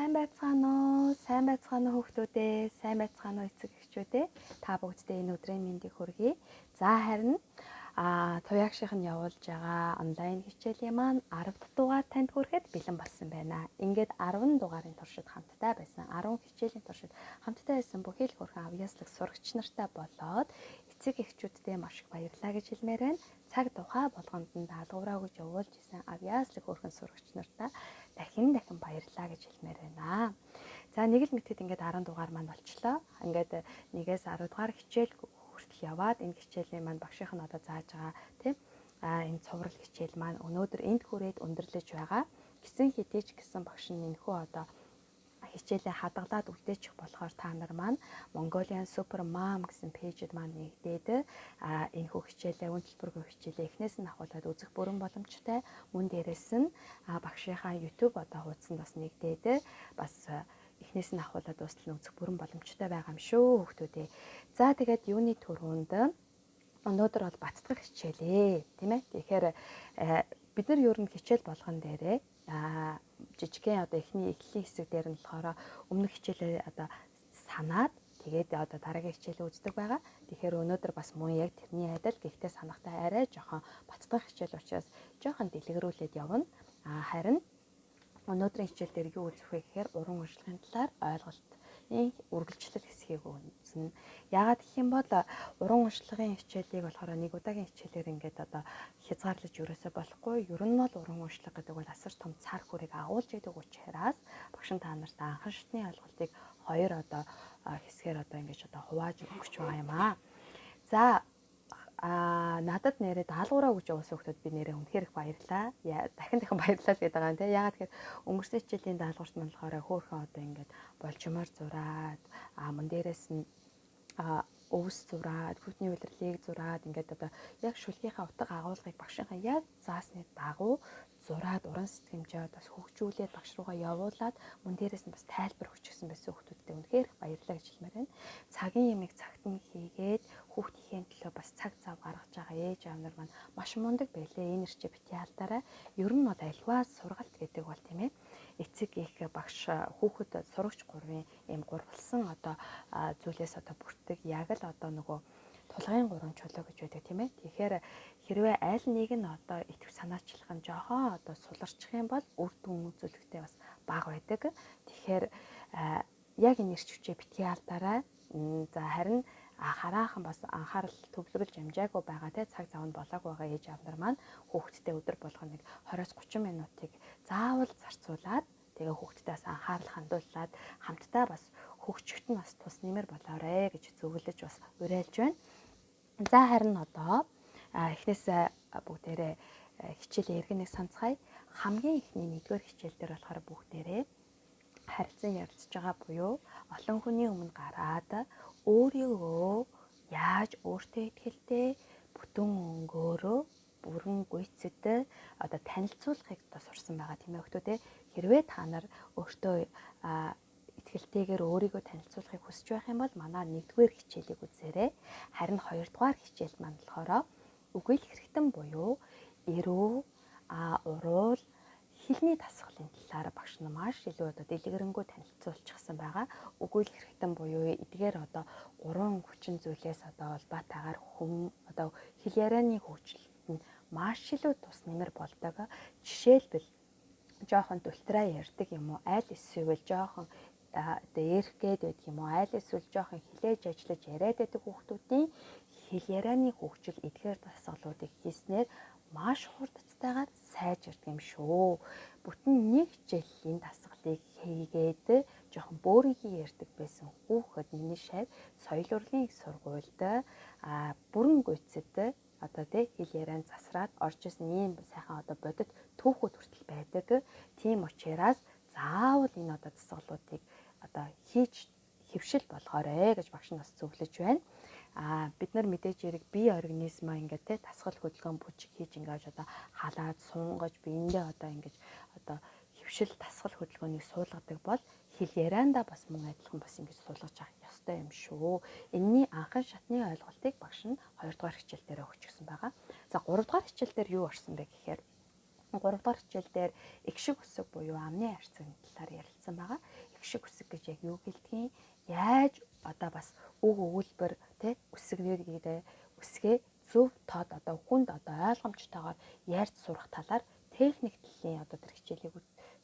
Сайн байцгаана уу? Сайн байцгаана уу хүүхдүүдээ? Сайн байцгаана уу эцэг эхчүүдээ? Та бүгддээ энэ өдрийн мэндийг хүргэе. За харин туяагшийнх нь явуулж байгаа онлайн хичээлийн маань 10 дахь дугаар танд хүрэхэд бэлэн болсон байна. Ингээд 10 дугаарын туршид хамтдаа байсан. 10 хичээлийн туршид хамтдаа байсан бүхий л хөрхэн авьяаслаг сурагч нартай болоод эцэг эхчүүддээ маш их баярлалаа гэж хэлмээр байна. Цаг тухай болгонд нь даалгавраа өгж явуулж исэн авьяаслаг хөрхэн сурагч нартаа дахин дахин баярлалаа гэж хэлмээр байна. За нэг л мэтгэд ингээд 10 дугаар маань болчлоо. Ингээд 1-ээс 10 дугаар хичээл хүртэл яваад энэ хичээлийн маань багшийнх нь одоо зааж байгаа тийм энэ цуврал хичээл маань өнөөдөр энд хүрээд өндөрлөж байгаа. Гисэн хэдий ч гэсэн багш нь энэхүү одоо хичээлээ хадгалаад үлдээчих болохоор та нар маань Mongolian Super Mom гэсэн пэйжэд маань нэгдээд энэхүү хичээлээ үн төлбөргүй хичээлээ эхнээс нь ахуулаад үзэх бүрэн боломжтой. Мөн дээрэс нь багшийнхаа YouTube одоо хуудсанд бас нэгдээд бас эхнээс нь ахуулаад дуустал нь үзэх бүрэн боломжтой байгаа юм шүү хүүхдүүдээ. За тэгээд юуны түрүүнд өнөөдөр бол баттгах хичээлээ, тийм ээ. Тэгэхээр бид нар ер нь хичээл болгон дээрээ жижигхэн одоо эхний эхлэлийн хэсэг дээр нь болохоор өмнөх хичээлээ одоо санаад тэгээд одоо дараагийн хичээлээ үздэг байгаа. Тэгэхээр өнөөдөр бас мөн яг тэрний адил, гэхдээ санахтай арай жоохон баттгах хичээл учраас жоохон дэлгэрүүлээд явна. Харин өнөөдрийн хичээл дээр юу үзэх вэ гэхээр уран уншлагын талаар ойлголтын үргэлжлэл хэсгийг үзнэ. Яагаад гэх юм бол уран уншлагын хичээлийг болохоор нэг удаагийн хичээлээр ингээд одоо хязгаарлаж ерөөсөө болохгүй. Ер нь бол уран уншлага гэдэг бол асар том цар хүрийг агуулж идэг учраас багш нь та нарт анхан шатны ойлголтыг хоёр одоо хэсгээр одоо ингэж одоо хувааж өгч байгаа юм аа. За надад нэрээ даалгавраа өгч явуулсан хүмүүс би нэрээ үнэхээр их баярлаа. Дахин дахин баярлалаа л гэдэг байгаа юм те. Яагаад тэгэхээр өнгөрсөн хичээлийн даалгаварт маань болохоор хөөхөн одоо ингээд болжмоор зураад мөн дээрээс нь өвс зураад, хүүхний улирлыг зураад ингээд одоо яг шүлгийнхаа утга агуулгыг багшийнхаа яг заасны дагуу зураад уран сэтгэмжээ бас хөгжүүлээд багш руугаа явуулаад мөн дээрээс нь бас тайлбар өгчихсэн байсан хүүхдүүдтэй үнэхээр их баярлалаа гэж хэлмээр байна. Цагийн ямиг цагт нь хийгээд хүүхдийнхээ төлөө бас цаг зав гаргаж байгаа ээж аав нар маань маш мундаг байлээ. Энэ ирчээ бити алдаарай. Ер нь бол альва сургалт гэдэг бол тийм ээ эцэг их багш хүүхэд сурагч гурвын ийм гурвалсан одоо зүйлээс одоо бүрддэг яг л одоо нөгөө тулгын гурван чулуу гэж байдаг тийм ээ. Тэгэхээр хэрвээ аль нэг нь одоо итгэв санаачлах нь жоохон одоо суларчих юм бол үр дүн үзүүлэхтэй бас бага байдаг. Тэгэхээр яг энэ эрч хүчээ битгий алдаарай. За харин хараахан бас анхаарал төвлөрүүлж амжаагүй байгаа те цаг зав нь болоогүй байгаа ээж аав нар маань хүүхэдтэй өдөр болгоно нэг 20-30 минутыг заавал зарцуулаад тэгээ хүүхдээс анхаарал хандуулад хамтдаа бас хөгжихт нь бас тус нэмэр болоорой гэж зөвлөж бас уриалж байна. За харин одоо эхнээс бүгдээрээ хичээлийн иргэнийг санацгаая. Хамгийн эхний нэгдүгээр хичээл дээр болохоор бүгдээрээ харилцан ярилцж байгаа буюу олон хүний өмнө гараад өөрийгөө яаж өөртөө ихтгэлтэй бүтэн өнгөөрөө бүрэн гүйцэд одоо танилцуулахыг одоо сурсан байгаа тийм ээ хүүхдүүд ээ. Хэрвээ та нар өөртөө итгэлтэйгээр өөрийгөө танилцуулахыг хүсэж байх юм бол манай нэгдүгээр хичээлийг үзээрэй. Харин хоёрдугаар хичээл маань болохоор үгүйл хэрэгтэн буюу эрүү уруул хэлний дасгалын талаар багш нь маш илүү одоо дэлгэрэнгүй танилцуулчихсан байгаа. Үгүйл хэрэгтэн буюу эдгээр одоо гурван хүчин зүйлээс одоо улбаатайгаар хүм одоо хэл ярианы хөгжилт нь маш илүү тус нэмэр болдог. Жишээлбэл жоохон дултраа ярьдаг юм уу, аль эсвэл жоохон одоо ярих гээд байдаг юм уу, аль эсвэл жоохон хилээж ажиллаж яриад байдаг хүүхдүүдийн хэл ярианы хөгжил эдгээр дасгалуудыг хийснээр маш хурдцтайгаар сайжирдаг юм шүү. Бүтэн нэг жилийн дасгалыг хийгээд жоохон бөөрийнхий ярьдаг байсан хүүхэд миний шав соёл урлагийн их сургуульд бүрэн гүйцэд одоо тий хэл яриан засраад орж исэн ийм сайхан одоо бодит түүхүүд хүртэл байдаг. Тийм учраас заавал энэ одоо дасгалуудыг одоо хийж хэвшил болгоорой гэж багш нь бас зөвлөж байна. Бид нар мэдээж хэрэг бие организмаа ингээд те дасгал хөдөлгөөн бүжиг хийж ингээд одоо халаад сунгаж биендээ одоо ингэж одоо хэвшил дасгал хөдөлгөөнийг суулгадаг бол хэл яриандаа бас мөн адилхан бас ингэж суулгаж авах ёстой юм шүү. Энэний анхан шатны ойлголтыг багш нь 2 дугаар хичээл дээр өгчихсөн байгаа. За 3 дугаар хичээл дээр юу орсон бэ гэхээр 3 дугаар хичээл дээр эгшиг үсэг буюу амны харьцагны талаар ярилцсан байгаа. Эгшиг үсэг гэж яг юу гэлдгийг, яаж одоо бас үг өгүүлбэр тэ үсгнүүдээ үсгээ зөв тод одоо хүнд одоо ойлгомжтойгоор ярьж сурах талаар техник талын одоо тэр хичээлийг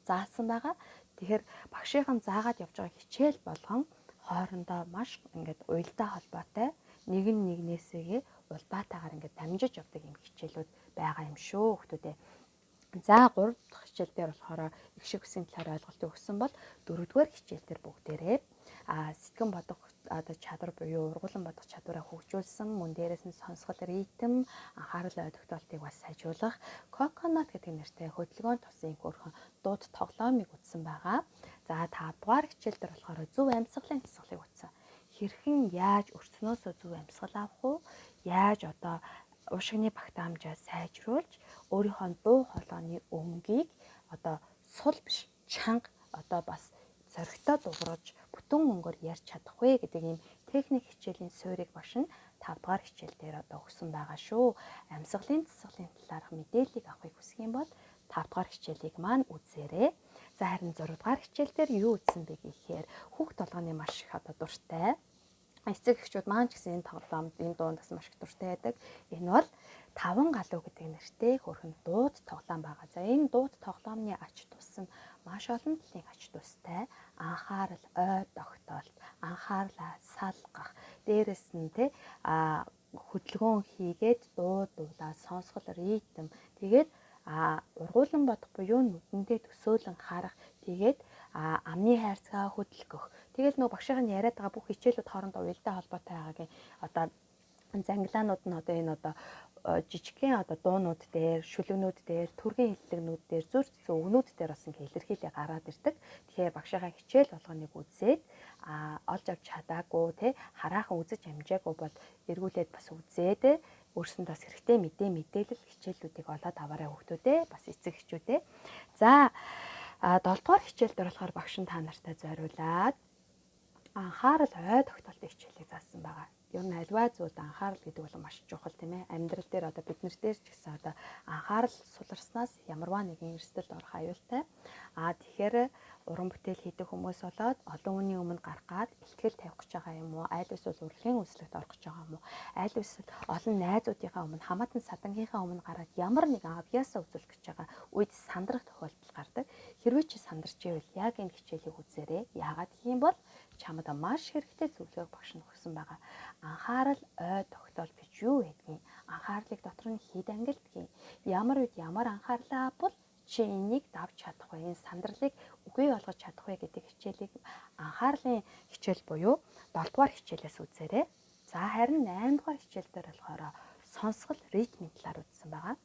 заасан байгаа. Тэгэхээр багшийнхан заагаад явж байгаа хичээл болгон хоорондоо маш ингээд уялдаа холбоотой, нэг нь нэгнээсээгээ улбаатаагаар ингээд дамжиж явдаг юм хичээлүүд байгаа юм шүү хүмүүдээ. За 3 дахь хичээл дээр болохоор их шиг үсгийн талаар ойлголтыг өгсөн бол 4 дугаар хичээл дээр бүгдээрээ сэтгэн бодох одоо чадвар буюу ургуулan бодох чадвараа хөгжүүлсэн, мөн дээрээс нь сонсгол ритм, анхаарал ой тогтоолтыг бас сайжруулах Coconut гэдэг нэртэй хөдөлгөөн тусын хөөрхөн дууд тоглоомыг үзсэн байгаа. За 5 дугаар хичээл дээр болохоор зөв амьсгалын дасгалыг үзсэн. Хэрхэн яаж өрцнөөсөө зөв амьсгал авах уу? Яаж одоо уушигны багтаамжаа сайжруулж өөрийнхөө дуу хоолойны өнгийг одоо сул биш чанга одоо бас зоригтой дуугарч бүтэн өнгөөр ярьж чадах вэ гэдэг ийм техник хичээлийн суурийг багш нь 5 дугаар хичээл дээр одоо өгсөн байгаа шүү. Амьсгалын дасгалын талаарх мэдээллийг авахыг хүсэх юм бол 5 дугаар хичээлийг маань үзээрэй. За харин 6 дугаар хичээл дээр юу үзсэн бэ гэхээр хүүхд толгойн маш их одоо дуртай. Эцэг эхчүүд маань ч гэсэн энэ тоглоомд, энэ дуунд бас маш их дуртай байдаг. Энэ бол Таван галуу гэдэг нэртэй хөөрхөн дууд тоглоом байгаа. За энэ дууд тоглоомны ач тус нь маш олон талын ач тустай. Анхаарал, ой тогтоолт, анхаарлаа салгах, дээрэс нь тэ хөдөлгөөн хийгээд дуу дуулаа, сонсгол ритм, тэгээд ургуулan бодох буюу нүдэндээ төсөөлөн харах, тэгээд амны хайрцгаа хөдөлгөх. Тэгэл нөгөө багшийн яриад байгаа бүх хичээлүүд хоорондоо уялдаа холбоотой байгаагийн одоо зангилаанууд нь одоо энэ одоо жижигхэн одоо дуунууд дээр, шүлгнүүд дээр, төргийн хэллэгнүүд дээр, зүр зүр өгнүүд дээр бас ингээ илэрхийлээ гараад ирдэг. Тэгэхээр багшийнхаа хичээл болгоныг үзээд олж авч чадаагүй те хараахан үзэж амжаагүй бол эргүүлээд бас үзээд өөрсөндөө бас хэрэгтэй мэдээлэл хичээлүүдийг олоод аваарай хүүхдүүдээ, бас эцэг эхчүүдээ. За 7 дугаар хичээл дээр болохоор багш нь та нартай зориулаад анхаарал ой тогтоолтын хичээлийг заасан байгаа. Ер нь альва зүйлд анхаарал гэдэг бол маш чухал тийм ээ. Амьдрал дээр одоо бид нар дээр ч гэсэн одоо анхаарал суларснаас ямарваа нэгэн эрсдэлд орох аюултай. Тэгэхээр уран бүтээл хийдэг хүмүүс болоод олон хүний өмнө гарах гад ихтгэл тавих гэж байгаа юм уу? Аль эсвэл урлагийн үзлэгт орох гэж байгаа юм уу? Аль эсвэл олон найзуудынхаа өмнө, хамаатан садангийнхаа өмнө гараад ямар нэгэн авьяасаа үзүүлэх гэж байгаа үед сандрах тохиолдол гардаг. Хэрвээ чи сандарч ивэл яг энэ хичээлийг үзээрэй. Яагаад гэх юм бол чамд маш хэрэгтэй зөвлөгөөг багш нь өгсөн байгаа. Анхаарал ой тогтоол гэж юу гэдгийг, анхаарлыг дотор нь хэд ангилдгийг, ямар үед ямар анхаарлаа авбал чи энийг давж чадах вэ? Энэ сандралыг үгүй болгож чадах вэ гэдэг хичээлийг анхаарлын хичээл буюу 7 дугаар хичээлээс үзээрэй. За харин 8 дугаар хичээл дээр болохоор сонсгол ритмийн талаар үзсэн байгаа.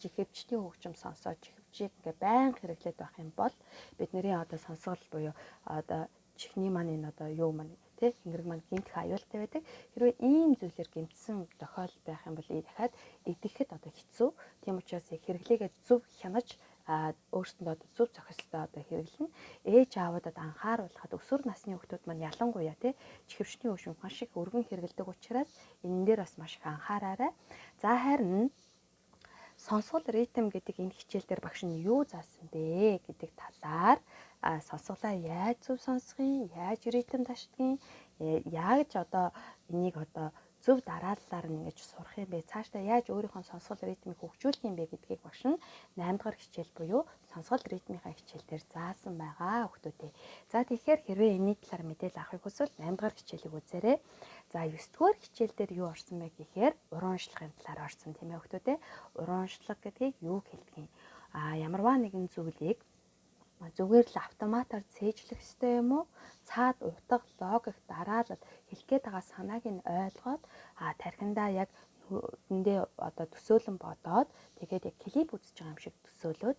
Жихэвчдийн хөгжим сонсоод жихэвчийг ингээ байнга хэрэглээд байх юм бол бидний одоо сонсгол буюу одоо чихний маань энэ одоо юу маань тэ хингэрэг маань гэмтэх аюултай байдаг. Хэрвээ ийм зүйлээр гэмтсэн тохиолдол байх юм бол дахиад идэхэд одоо хэцүү. Тийм учраас яг хэрэглээгээ зөв хянаж өөрсөндөө одоо зөв зохицолтой одоо хэрэглэнэ. Ээж аавуудад анхааруулхад өсвөр насны хүүхдүүд маань ялангуяа тэ чихвчний хөгжим маш их өргөн хэрэглэдэг учраас энэ дээр бас маш их анхаараарай. За харин сонсгол ритм гэдэг энэ хичээл дээр багш нь юу заасан бэ гэдэг талаар сонсголаа яаж зөв сонсох юм, яаж ритм ташдгийг, яаж одоо энийг одоо зөв дарааллаар нь ингэж сурах юм бэ, цаашдаа яаж өөрийнхөө сонсгол ритмийг хөгжүүлэх юм бэ гэдгийг багш нь 8 дугаар хичээл буюу сонсгол ритмийнхаа хичээл дээр заасан байгаа хүүхдүүдээ. За тэгэхээр хэрвээ энэний талаар мэдээлэл авахыг хүсвэл 8 дугаар хичээлийг үзээрэй. За 9 дугаар хичээл дээр юу орсон бэ гэхээр уран уншлагын талаар орсон тийм ээ хүүхдүүдээ. Уран уншлага гэдгийг юу хэлдэг юм? Ямарваа нэгэн зүйлийг зүгээр л автоматар цээжлэх ёстой юм уу? Цаад утга, логик, дараалал хэлэх гээд байгаа санааг нь ойлгоод тархиндаа яг нүдэндээ одоо төсөөлөн бодоод тэгээд яг клип үзэж байгаа юм шиг төсөөлөөд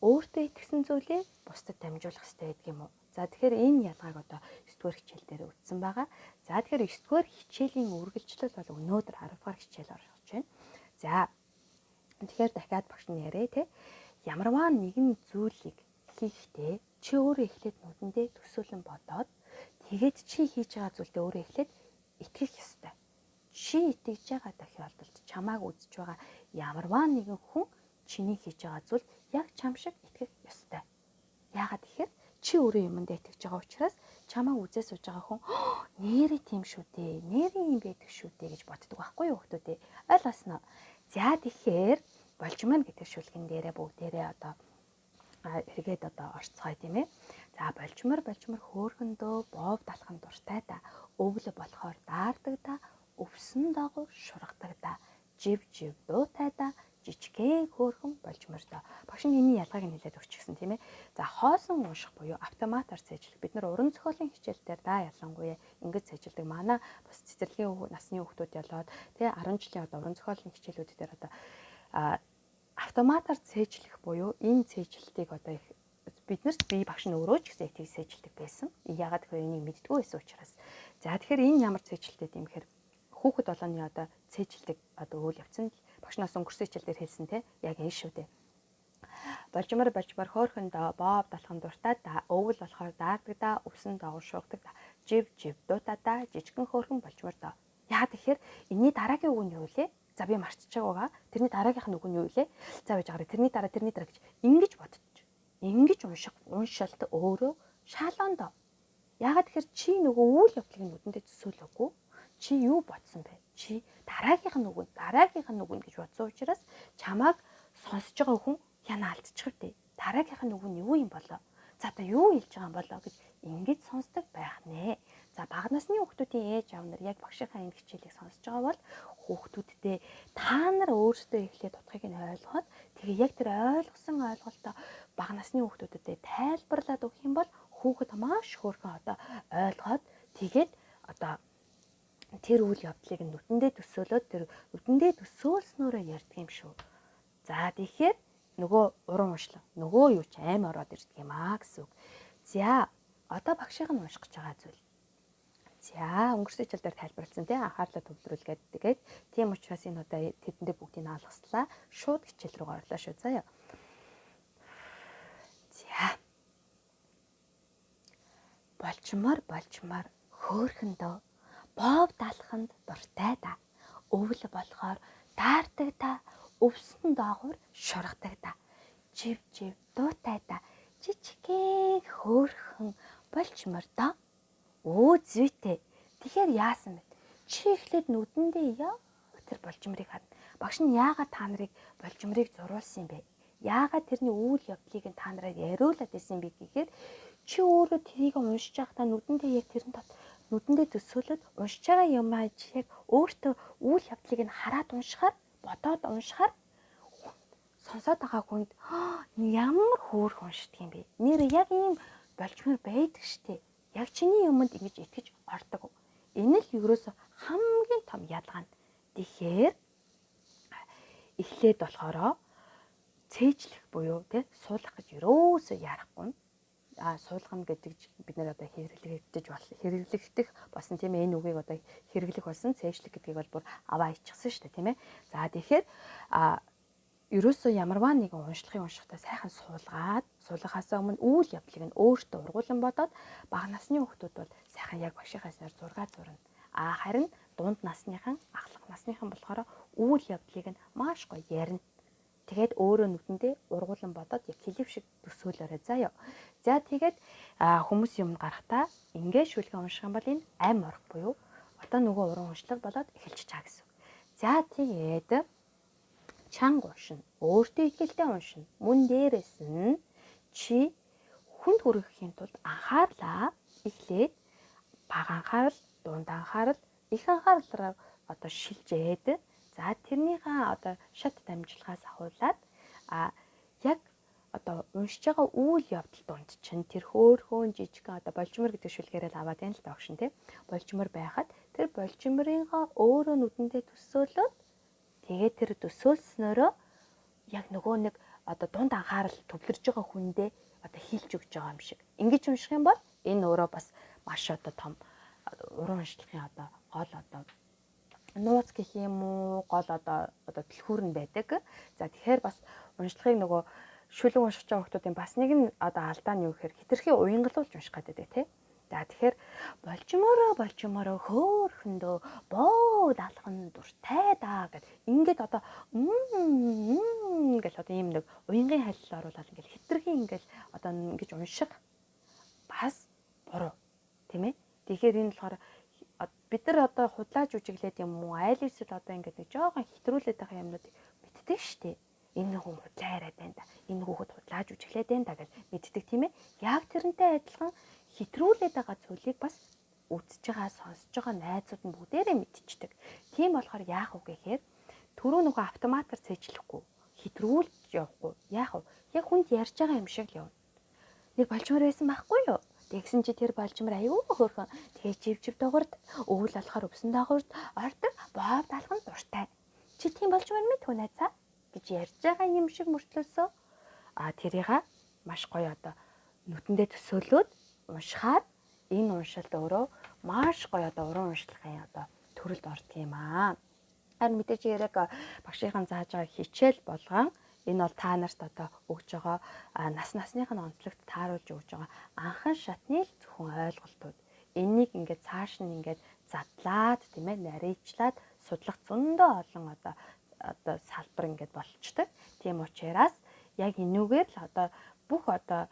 өөртөө итгэсэн зүйлээ бусдад дамжуулах ёстой байдаг юм уу? За тэгэхээр энэ ялгааг одоо 9 дугаар хичээл дээр үзсэн байгаа. За тэгэхээр 9 дугаар хичээлийн үргэлжлэл бол өнөөдөр 10 дугаар хичээл орох гэж байна. За тэгэхээр дахиад багш нь яриа те. Ямарваа нэгэн зүйлийг хийхдээ чи өөрөө эхлээд нүдэндээ төсөөлөн бодоод тэгээд чи хийж байгаа зүйлдээ өөрөө эхлээд итгэх ёстой. Чи итгэж байгаа тохиолдолд чамааг үзэж байгаа ямарваа нэгэн хүн чиний хийж байгаа зүйл яг чам шиг итгэх ёстой. Яагаад гэхээр чи өөрөө юмдаа итгэж байгаа учраас чамаа үзээ сууж байгаа хүн нэрээ тийм шүү дээ, нэрээ юм байдаг шүү дээ гэж боддог байхгүй юу хүмүүс ээ. Ойлгосноо. За тэгэхээр болжмон гэдэг шүлгэн дээрээ бүгдээрээ одоо эргээд одоо орцгоё тийм ээ. За болжмор болжмор хөөхөндөө бов далхан дуртай да. Өвөл болохоор даардаг да. Өвсөн дагуу шургадаг да. Жив жив дуутай да. Жижигхэн хөөхөн болжмор доо. Багш нь энэний ялгааг нь хэлээд өгчихсэн тийм ээ. За хоосон унших буюу автоматар цээжлэх. Бид нар уран зохиолын хичээл дээр да ялангуяа ингэж цээжилдэг. Манай бас цэцэрлэгийн насны хүүхдүүд ялаад тий 10 жилийн одоо уран зохиолын хичээлүүд дээр одоо автоматар цээжлэх буюу энэ цээжлэлтийг одоо их биднэрт би багш нь өөрөө ч гэсэн их тийг цээжилдэг байсан. Яагаад гэвэл энийг мэддэггүй байсан учраас. За тэгэхээр энэ ямар цээжилтэй юм гэхээр хүүхэд болгоны одоо цээжилдэг одоо үйл явц нь багш нас өнгөрсөн хичээл дээр хэлсэн те яг энэ шүү дээ. Болжмор болжмор хөөхөндөө бов далхан дуртай да, өвөл болохоор даардаг да, өвсөн дагуу шуургадаг да, жив жив дуутай да, жижигхэн хөөхөн болжмор доо. Яагаад тэгэхээр энэний дараагийн үг нь юу вэ? За би мартчихаг байгаа. Тэрний дараагийнх нь үг нь юу вэ? За байж байгаарэ. Тэрний дараа тэрний дараа гэж ингэж бодож. Ингэж унших уншилт өөрөө шаалоондоо. Яагаад тэгэхээр чи нөгөө үйл явдлыг нүдэндээ төсөөлөөгүй. Чи юу бодсон бэ? Чи дараагийнх нь үг нь, дараагийнх нь үг нь гэж бодсон учраас чамааг сонсож байгаа хүн яна алдчих вдэ. Дараагийнх нь үг нь юу юм болоо? За одоо юу хэлж байгаа юм болоо гэж ингэж сонсдог байх нэ. За бага насны хүүхдүүдийн ээж аав нар яг багшийнхаа энэ хичээлийг сонсож байгаа бол хүүхдүүддээ та нар өөрсдөө эхлээд утгыг нь ойлгоод тэгээ яг тэр ойлгосон ойлголтоо бага насны хүүхдүүдэд тайлбарлаад өгөх юм бол хүүхэд маш хөөрхөн одоо ойлгоод тэгээд одоо тэр үйл явдлыг нүдэндээ төсөөлөөд тэр нүдэндээ төсөөлснөөрөө ярьдаг юм шүү. За тэгэхээр нөгөө уран уншлаа. Нөгөө юу ч аим ороод ирдэг юм аа гэсэн үг. За одоо багшийг нь унших гэж байгаа зүйл. За өнгөрсөн хичээл дээр тайлбарласан тий анхаарлаа төвлөрүүлгээд тэгээд тийм учраас энэ удаа тэдэндээ бүгдийг алгаслаа. Шууд хичээл рүү орлоо шүү заяа. За. Болчмор болчмор хөөхөндөө бов далханд дуртай да. Өвөл болохоор даардаг да. Өвсөн доогуур шургадаг да. Жив жив дуутай да. Жижигхэн хөөхөн болчмор доо. Өө зүйтэй. Тэгэхээр яасан бэ? Чи эхлээд нүдэндээ яа тэр болжмрыг харна. Багш нь яагаад та нарыг болжмрыг зуруулсан юм бэ? Яагаад тэрний үйл явдлыг нь та нараар яриулаад байсан бэ гэхээр чи өөрөө тэрийг уншиж байхдаа нүдэндээ яг тэрэн тот нүдэндээ төсөөлөд уншиж байгаа юм аа чи яг өөртөө үйл явдлыг нь хараад уншихаар бодоод уншихаар сонсоод байгаа хүнд ямар хөөрх уншдаг юм бэ? Нэр яг ийм болжмор байдаг штэ. Яг чиний юмд ингэж итгэж ордог. Энэ л ерөөсө хамгийн том ялгаа нь. Тэгэхээр эхлээд болохоро цээжлэх буюу тий суулгах гэж ерөөсөө ярахгүй. А суулгана гэдэг бид нэр одоо хэрэглэгдэж бол хэрэглэгдэх болсон тийм ээ энэ үгийг одоо хэрэглэх болсон цээжлэх гэдгийг бол бүр аваа иччихсэн шүү дээ тийм ээ. За тэгэхээр а ерөөсөө ямарваа нэгэн уншлагыг уншихдаа сайхан суулгаад суулгахаас өмнө үйл явдлыг нь өөртөө ургуулan бодоод бага насны хүүхдүүд бол сайхан яг багшийнхаа хэлснээр зураг зурна. А харин дунд насныхан ахлах насныхан болохоор үйл явдлыг нь маш гоё ярина. Тэгээд өөрөө нүдэндээ ургуулan бодоод яг клип шиг төсөөлөөрэй заяа. За тэгээд хүмүүс юм гарахтаа ингээ шүлгээ унших юм бол энэ ам орох буюу одоо нөгөө уран уншлага болоод эхэлчих чаа гэсэн. За тэгээд чанга уншина. Өөртөө ихэлтэй уншина. Мөн дээрээс нь чи хүнд хүрэхийн тулд анхаарлаа эхлээд бага анхаарал, дунд анхаарал, их анхаарлаар одоо шилжээд за тэрнийхээ одоо шат дамжлагаас ахуулаад а яг одоо уншиж байгаа үйл явдал дунд чинь тэр хөөхөн жижигхэн одоо болжмор гэдэг шүлгээрээ л аваад байна л догшин тий. Болжмор байхад тэр болжморынхоо өөрөө нүдэндээ төсөөлөөд тэгээд тэр төсөөлснөөрөө яг нөгөө нэг одоо дунд анхаарал төвлөрж байгаа хүндээ одоо хилж өгч байгаа юм шиг. Ингэж унших юм бол энэ өөрөө бас маш одоо том уран уншлагын одоо гол одоо нууц гэх юм уу гол одоо түлхүүр нь байдаг. За тэгэхээр бас уншлагыг нөгөө шүлэг уншиж байгаа хүмүүсийн бас нэг нь одоо алдаа нь юу гэхээр хитрхи уянгалуулж унших гэдэг тий. За тэгэхээр болжмороо болжмороо хөөхөндөө боо даалган дуртай даа гэд ингээд одоо гэл одоо ийм нэг уянгийн халил оруулаад ингээд хитрхийн ингээд одоо ингэж унших бас буруу, тийм ээ. Тэгэхээр энэ болохоор бид нар одоо худлаа жүжиглээд юм уу, айл эсвэл одоо ингээд нэг жоохон хэтрүүлээд байгаа юмнуудыг мэддэг шүү дээ. Энэ хүн худлаа яриад байна да. Энэ хүүхэд худлаа жүжиглээд байна да гэж мэддэг, тийм ээ. Яг тэрнтэй адилхан хэтрүүлээд байгаа зүйлийг бас үзэж байгаа, сонсож байгаа найзууд нь бүгдээрээ мэдчихдэг. Тийм болохоор яах вэ гэхээр түрүү нөгөө автоматар цээжлэхгүй, хэтрүүлж явахгүй. Яах вэ? Яг хүнд ярьж байгаа юм шиг л явна. Нэг болжмор байсан байхгүй юу? Тэгсэн чи тэр болжмор аюу хөөрхөн. Тэгээ чив чив дугуурд, өвөл болохоор өвсөн дагуурд, ордог, бов даалган дуртай. Чи тийм болжмор мэдхүү найзаа гэж ярьж байгаа юм шиг мөртлөөсөө тэрийг маш гоё одоо нүдэндээ төсөөлөөд уншихаар энэ уншилт өөрөө маш гоё одоо уран уншлагын одоо төрөлд ордог юм аа. Харин мэдээж яриг багшийнхан зааж байгаа хичээл болгон энэ бол та нарт одоо өгж байгаа нас насных нь онцлогт тааруулж өгж байгаа анхан шатны л зөвхөн ойлголтууд. Энийг ингээд цааш нь ингээд задлаад, тийм ээ, нарийчлаад судлах зөндөө олон одоо салбар ингээд болчдөг. Тийм учраас яг энүүгээр л одоо бүх одоо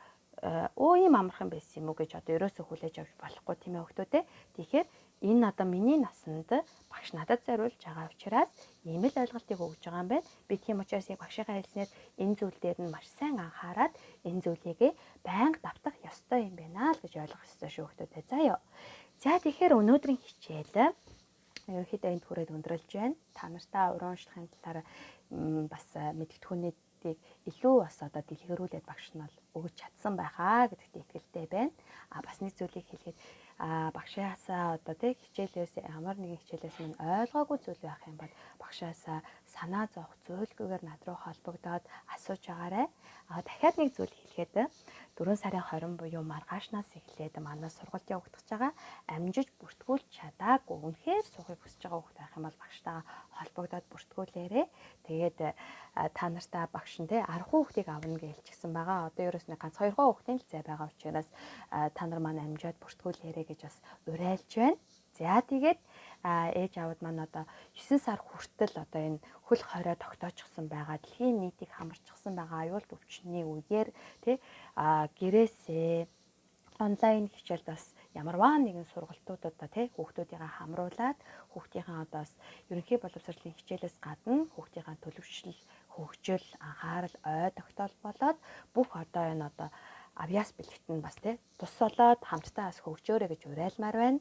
өө ийм амархан байсан юм уу гэж одоо ерөөсөө хүлээж авч болохгүй, тийм ээ, хүүхдүүдээ. Тэгэхээр энэ одоо миний насанд багш надад зориулж байгаа учраас ийм л ойлголтыг өгж байгаа юм байна. Би тийм учраас яг багшийнхаа хэлснээр энэ зүйл дээр нь маш сайн анхаарад энэ зүйлийгээ байнга давтах ёстой юм байна л гэж ойлгох ёстой шүү хүүхдүүдээ. За ёо. За тэгэхээр өнөөдрийн хичээл ерөнхийдөө энд хүрээд өндөрлөж байна. Та нартай уран уншлагын талаар бас мэдгэдэгхүүнүүдийг илүү бас одоо дэлгэрүүлээд багш нь бол өгч чадсан байхаа гэдэгт итгэлтэй байна. А бас нэг зүйлийг хэлэхэд багшаасаа одоо тэг хичээлээс ямар нэгэн хичээлээс минь ойлгоогүй зүйл байх юм бол багшаасаа санаа зовх зөөлгүйгээр над руу холбогдоод асууж байгаарай. Дахиад нэг зүйл хэлэхэд 4 сарын 20 буюу маргаашнаас эхлээд манай сургалт явагдаж байгаа. Амжиж бүртгүүлж чадаагүй үнэхээр суухыг хүсэж байгаа хүүхд байх юм бол багштайгаа холбогдоод бүртгүүлээрэй. Тэгээд та нартай багш нь 10 хүүхдийг авна гэж хэлчихсэн байгаа. Одоо ерөөс нь ганц 2 хүүхдийн л зай байгаа учраас та нар маань амжаад бүртгүүлээрэй гэж бас уриалж байна. За тэгээд ээж аавд маань одоо 9 сар хүртэл одоо энэ хөл хорой тогтоочсон байгаа, дэлхийн нийтийг хамарчихсан байгаа аюулт өвчний үеэр тий гэрээсээ онлайн хичээлд бас ямарваа нэгэн сургалтуудад тий хүүхдүүдийнхээ хамруулад хүүхдийнхээ одоо бас ерөнхий боловсролын хичээлээс гадна хүүхдийнхээ төлөвшил, хөгжил, анхаарал, ой тогтоол болоод бүх одоо энэ одоо авьяас бэлэгт нь бас тий тус болоод хамтдаа бас хөгжөөрэй гэж уриалмаар байна.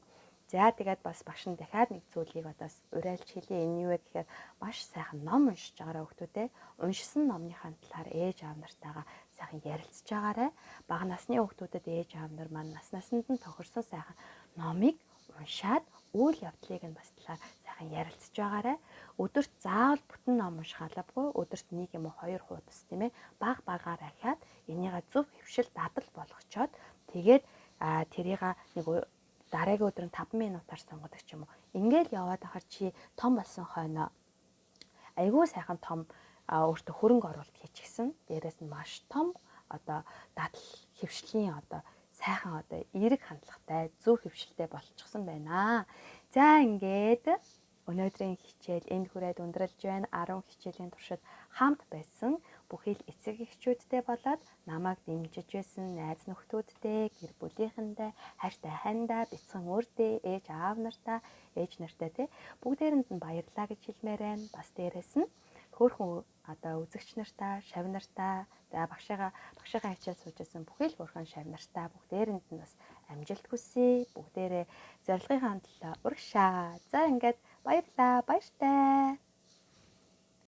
За тэгээд бас багш нь дахиад нэг зүйлийг одоо бас уриалж хэлье. Энэ юу вэ гэхээр маш сайхан ном уншиж байгаарай хүүхдүүдээ. Уншсан номныхаа талаар ээж аав нартайгаа сайхан ярилцж байгаарай. Бага насны хүүхдүүдэд ээж аав нар маань нас насанд нь тохирсон сайхан номыг уншаад үйл явдлыг нь бас талаар сайхан ярилцж байгаарай. Өдөрт заавал бүтэн ном унших албагүй. Өдөрт нэг юм уу хоёр хуудас, тийм ээ, баг багаар ахиад энийгээ зөв хэвшил дадал болгочоод тэгээд тэрийг нэг дараагийн өдөр нь 5 минутаар сонгодог ч юм уу. Ингээл яваад ахаар чи том болсон хойноо айгүй сайхан том өөртөө хөрөнгө оруулалт хийчихсэн. Дээрээс нь маш том одоо дадал хэвшлийн одоо сайхан одоо эерэг хандлагатай зөв хэвшилтэй болчихсон байна. За ингээд өнөөдрийн хичээл энд хүрээд өндөрлөж байна. 10 хичээлийн туршид хамт байсан бүхий л эцэг эхчүүдтэй болоод намайг дэмжиж байсан найз нөхдүүдтэй, гэр бүлийнхэндээ, хайртай хандаа, бяцхан үрдээ, ээж аав нартаа, ээж нартай тий бүгдээрэнд нь баярлалаа гэж хэлмээр байна. Бас дээрээс нь хөөрхөн одоо үзэгч нартаа, шав нартаа, за багшигаа хичээл сууж байсан бүхий л хөөрхөн шав нартаа бүгдээрэнд нь бас амжилт хүсье. Бүгдээрээ зорилгынхаа төлөө урагшаа. За ингээд баярлалаа. Баяртай.